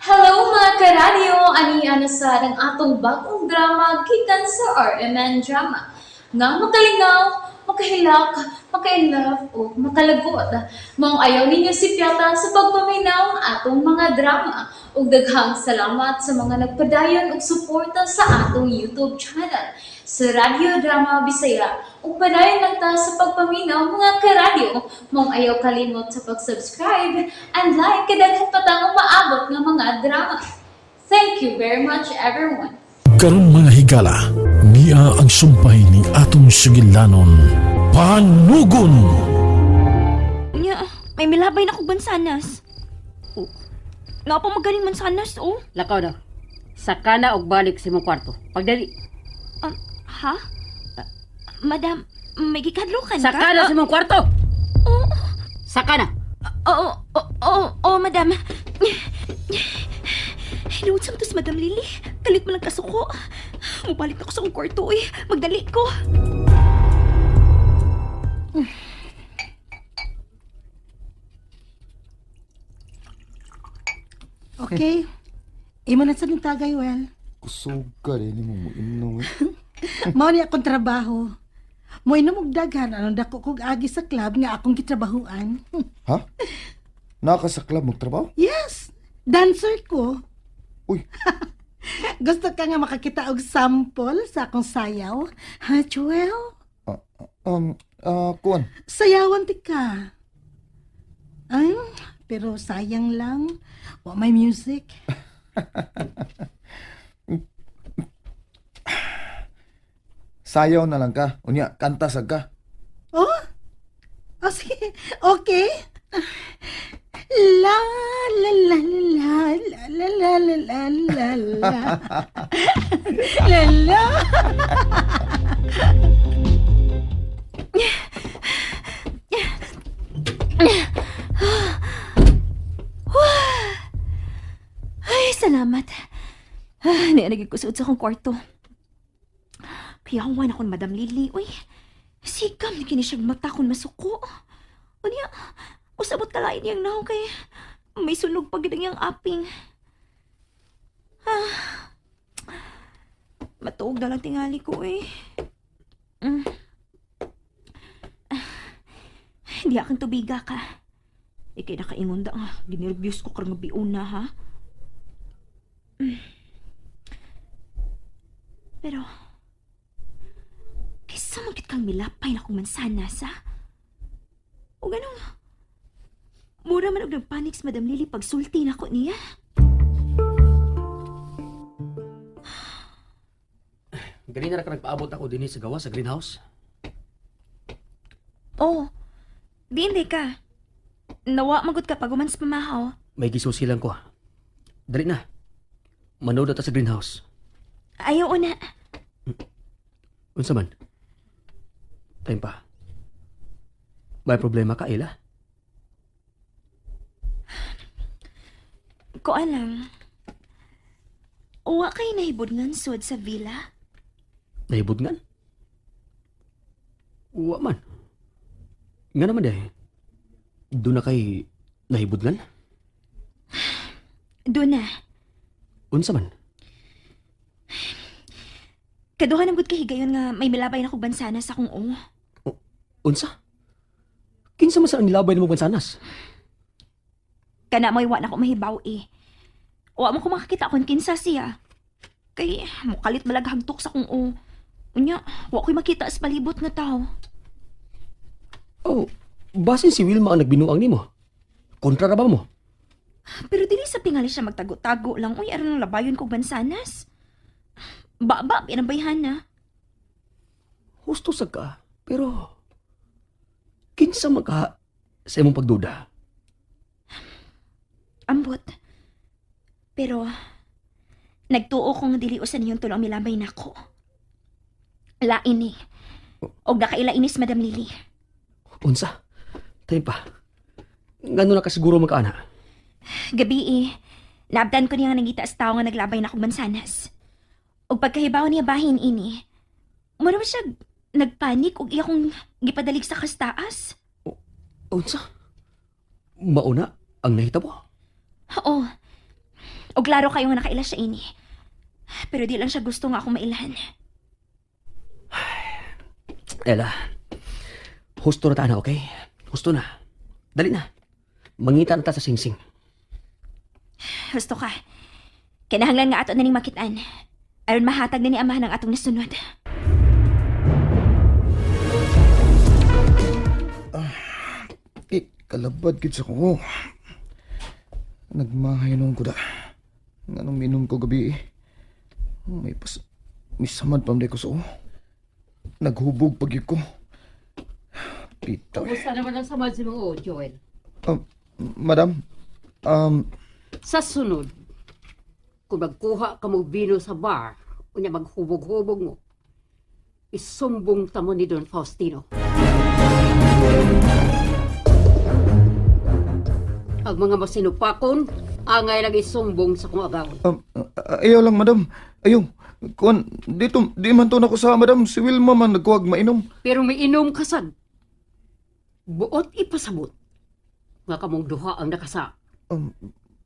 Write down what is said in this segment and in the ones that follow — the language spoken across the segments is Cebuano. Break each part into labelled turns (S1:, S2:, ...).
S1: Hello, mga karadyo! Ani na sa ang atong bagong drama gikan sa RMN Drama nga makalingaw, makahilak, maka-inlove o makalagot. Maong ayaw ninyo sipyata sa pagpaminaw ang atong mga drama. Ug daghang salamat sa mga nagpadayon og suporta sa atong YouTube channel sa Radyo Drama Bisaya. Ug padayon lang ta sa pagpaminaw, mga karadyo. Maong ayaw kalimot sa pag-subscribe and like kay daghan pa tang umaabot nga mga drama. Thank you very much, everyone.
S2: Karon, mga higala, niya ang sumpay ni atong sugilanon, Panugon!
S3: Nya, may milabay na kong mansanas. Oh. Napa magaling mansanas, oh.
S4: Lakaw daw. Saka na og balik sa imong kwarto. Pagdali.
S3: Ha? Madam, may gikadlukan ka?
S4: Saka na sa imong kwarto.
S3: Oh,
S4: Saka na.
S3: oo, oo, oo, oo, madam. Hinuot sa to si Madam Lily. Kalit mo lang kasuko. Mubalik ako sa akong kwarto, eh. Magdali ko.
S5: Okay. Imo na sa tagay, well.
S6: Kusog ka rin mo mo inom eh.
S5: Mao ni akong trabaho. Moinom og daghan anong dako kog agi sa club nga akong gitrabahuan.
S6: Ha? Naka sa club magtrabaho?
S5: Yes, dancer ko.
S6: Uy,
S5: Gusto ka nga makakita og sample sa akong sayaw? Ha, Joel?
S6: Kuan.
S5: Sayawan ti ka. Ay, pero sayang lang. Wa may music.
S6: Sayaw na lang ka. Unya, kanta sad ka.
S5: Oh? Oh, sige. Okay. La la la la la la la la la la la la la.
S3: Ay, salamat. Ah, niya ko sa akong kwarto. Kaya akong akon Madam Lily, uy. Sikam ni kini siya mata kung masuko. Unya, usabot kalain niyang naong kay may sunog pa gid ang iyang aping. Ah, matuog na lang tingali ko eh. Ah, hindi akong tubiga ka. Ikay nakaingon da nga. Ginervyos ko karong gabi una ha. Pero, kaysa magkit kang milapay na kong mansanas, ha? O ganun, mura man og nagpanik si Madam Lily pagsulti na ko niya.
S7: Ganina ra ka nagpaabot ako dinhi sa gawa sa greenhouse.
S3: Oh, di hindi ka. Nawa magod ka pag umans pamahaw.
S7: May gisusi lang ko. Dali na. Manood na ta sa greenhouse.
S3: Ayaw na.
S7: Unsa man? Time pa. May problema ka, Ella?
S3: Ko alam. Uwa kay nahibod ngan sud sa villa.
S7: Nahibudngan? Wa man. Nga naman dahil. Doon na kay nahibudngan?
S3: Doon na.
S7: Unsa man?
S3: Kaduha ng gud kay higayon nga may milabay na kog bansana sa akong o.
S7: Unsa? Kinsa man sa ang nilabay nimo mansanas?
S3: Kana mo'y wa na ko mahibaw eh. Wa mo ko makakita kung kinsa siya. Kay mukalit malag hagtok sa kong o. Unya, wa ko'y makita sa palibot nga tao.
S7: Oh, basin si Wilma ang nagbinuang nimo. Kontra ra ba mo?
S3: Pero dili sa tingali siya magtago-tago lang. Uy, aron ang labayon kog bansanas. Ba-ba, pinabayhan na.
S7: Husto sa ka, pero kinsa man ka sa imong pagduda?
S3: Ambot. Pero, nagtuo ko nga dili usan niyong tulong milabay nako. Lain eh. Og nakaila inis, Madam Lily.
S7: Unsa? Tayo pa. Ngano na ka siguro magkaana?
S3: Gabi eh, naabdan ko niya nga nangita sa tao nga naglabay na kong mansanas. Ug pagkahibaw niya bahin ini, mura ba siya nagpanik ug iya kong gipadalig sa kastaas?
S7: Unsa? Mauna ang nahitabo.
S3: Oo. O klaro kayo nga nakaila siya ini. Pero di lang siya gusto nga akong mailhan.
S7: Ella, husto na ta na, okay? Husto na. Dali na. Mangita na ta sa singsing.
S3: Gusto ka. Kinahanglan nga ato na ning makitaan. Aron mahatag na ni amahan ang atong nasunod.
S6: Eh, kalabad gid sa ko. Nagmahay nung ko da. Nganong minom ko gabi eh. May pas... May samad pa ko sa o. Naghubog pag ko. Pita eh.
S4: Kumusta naman ang samad si mga o, Joel?
S6: Madam,
S4: Sa sunod, kung magkuha ka mo bino sa bar, unya maghubog-hubog mo, isumbong ta mo ni Don Faustino. Ang mga masinupakon, angay lang isumbong sa kong agawon.
S6: ayaw lang, madam. Ayaw. Kuan, dito, di man to nako sa madam. Si Wilma man nagkuwag mainom.
S4: Pero may inom kasad. Buot ipasabot. Nga kamong duha ang nakasa.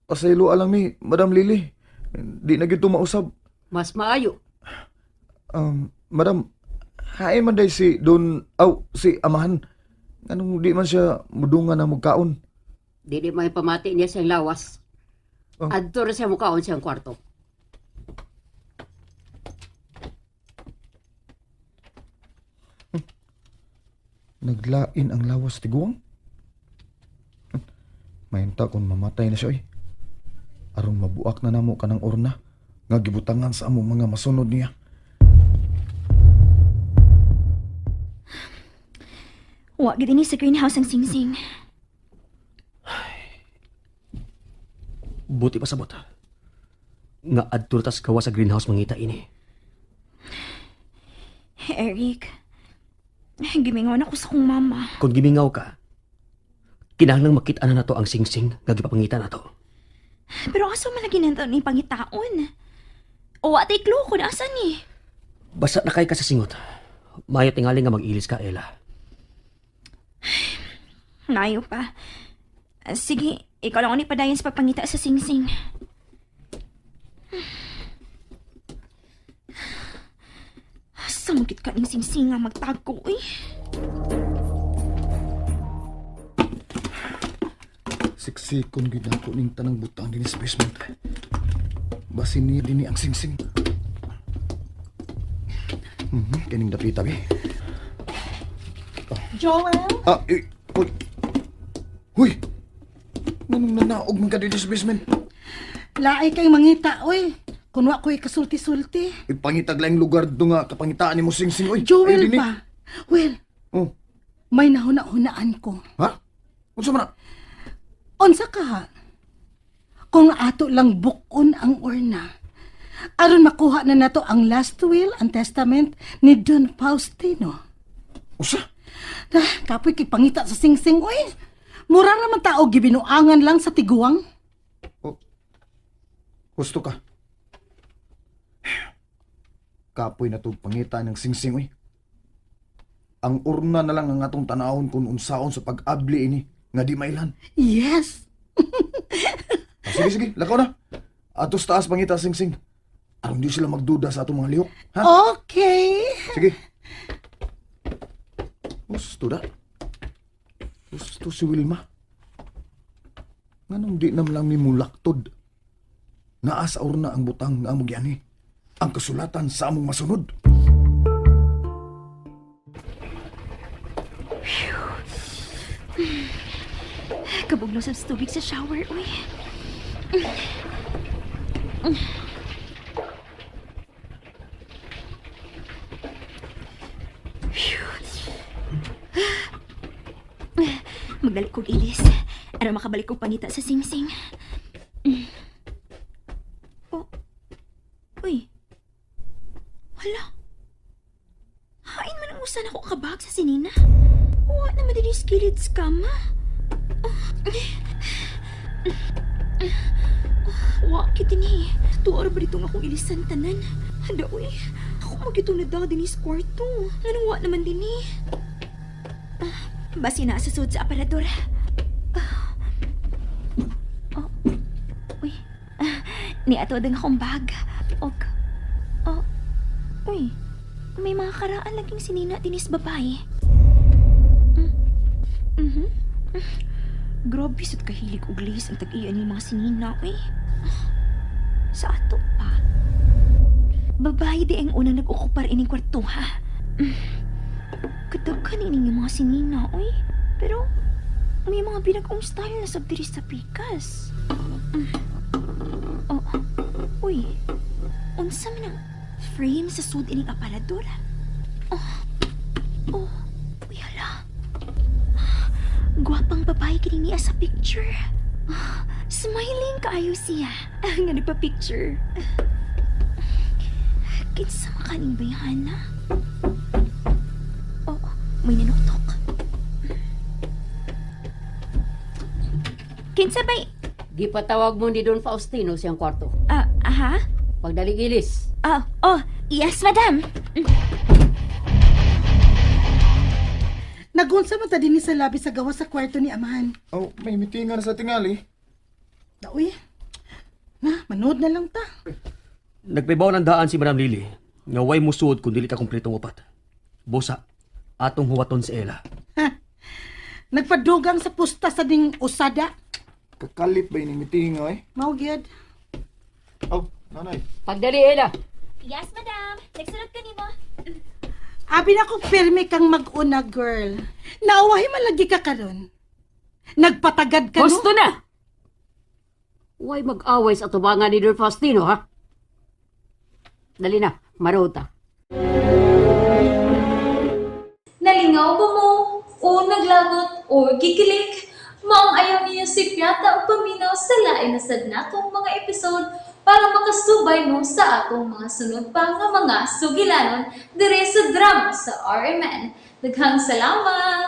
S6: Pasaylo alang mi, Madam Lily. Di na gyud to mausab.
S4: Mas maayo.
S6: Madam, hain man day si Don, aw, si Amahan. Anong di man siya mudungan na mugkaon?
S4: Dili may pamati niya siyang lawas.
S6: Oh.
S4: Adto ra siya mukaon siyang kwarto.
S6: Naglain ang lawas tiguang? Mahinta kung mamatay na siya oy. Aron mabuak na namo kanang orna nga gibutangan sa among mga masunod niya.
S3: Wa gid ini sa greenhouse ang singsing.
S7: Buti pa sabot. Nga adto na tas gawa sa greenhouse mangita ini.
S3: Eric, gimingaw na ko sa kong mama.
S7: Kung gimingaw ka, kinahanglang makita na nato ang singsing nga gipapangita nato.
S3: Pero asa man lagi nanto ni pangitaon? O wa tay clue kung asa ni.
S7: Basta na kay ka sa singot. Maayo tingali nga mag-ilis ka, Ella.
S3: Nayo pa. Sige, ikaw lang ni padayon sa pagpangita sa singsing. Asa mo gid ka ning singsing nga magtago eh.
S6: Siksikon gid nako ning tanang butang dinhi sa basement. Basin niya dinhi ang singsing. Kining dapita bi.
S5: Joel?
S6: Ah, eh, uy. Huy. Nganong nanaog man ka dinhi sa basement?
S5: Laay kay mangita, oy. Kunwa ko'y kasulti-sulti.
S6: Ipangitag lang lugar do nga kapangitaan nimo singsing oy.
S5: Joel
S6: Ayaw dinhi.
S5: ba? Well,
S6: Oh,
S5: may nahuna-hunaan ko.
S6: ha? Unsa man na?
S5: Unsa ka ha? Kung ato lang bukon ang urna, aron makuha na nato ang last will and testament ni Don Faustino.
S6: Usa?
S5: Ah, kapoy kay pangita sa singsing, oy. Mura naman tao gibinuangan lang sa tiguang.
S6: Oh. Gusto ka. Kapoy na to pangita ng singsing oy. Ang urna na lang ang atong tanawon kung unsaon sa pag-abli ini nga di mailan.
S5: Yes.
S6: Ah, sige sige, lakaw na. Atos taas pangita singsing. Aron di sila magduda sa atong mga lihok, ha?
S5: Okay.
S6: Sige. Gusto da. Gusto si Wilma. Nganong di nam lang ni mulaktod. Naa sa urna ang butang nga among giani. Ang kasulatan sa among masunod.
S3: Kabuglo sa tubig sa shower, uy. Magdali kog ilis. Aron makabalik kog pangita sa singsing. Oh. Uy. Hala. Hain man ang usan ako kabag sa sinina. Wa naman din yung skillet sa kama. Wa kit ni. Tuor ba ditong akong ilisan tanan? Handa uy. Ako magitong nadaw din sa kwarto. Anong wa naman din eh? Ah, basi na sa sud sa aparador. Ah. Oh. Uy. Ah, Ni ato ang akong bag. Og, oh, uy, may mga karaan laging sinina dinis babae. Grabe sad kahilig og lace ang tag-iya ni mga sinina, uy. Sa ato pa. Babae di ang unang nag-okupar ining kwarto, ha? Kadaghan ining mga sinina, uy. Pero, may mga binag-ong style na sab diri sa pikas. Oh, uy. Unsa man ang frame sa sud ining aparador? Oh, oh, uy, hala. Gwapang babae kini niya sa picture. Ah, smiling kaayo siya. Nga nagpa-picture. Kinsa makaning bayhana? Oh, may nanuktok. Kinsa bay?
S4: Gipatawag mo ni Don Faustino siyang kwarto.
S3: Ah, aha?
S4: Pagdaligilis.
S3: Ah, oh, yes, madam.
S5: Nagunsa man ta dinhi sa labi sa gawas sa kwarto ni amahan.
S6: Oh, may mitingan na sa tingali.
S5: Uy, na, manood na lang ta.
S7: Nagpibaw ng daan si Madam Lily nga way musuod kung dili ta kumpletong upat. Busa, atong huwaton si Ella.
S5: Nagpadugang sa pusta sa ding usada.
S6: Kakalit ba yung mitinga eh?
S5: Mao gyud.
S6: Oh, nanay.
S4: Pagdali, Ella.
S3: Yes, madam. Nagsunod ka nimo.
S5: Abi na kong pirmi kang mag-una, girl. Nauwahi man lagi ka karon. Nagpatagad ka, no?
S4: Gusto na! Huwag mag-away sa tubangan ni Don Faustino, ha? Dali na, marota.
S1: Nalingaw ba mo? O naglagot o gikilig? Maong ayaw niyo si Piata o paminaw sa lain na sad natong mga episode para makasubay mo sa atong mga sunod pa nga mga sugilanon dire sa drama sa RMN. Daghang salamat!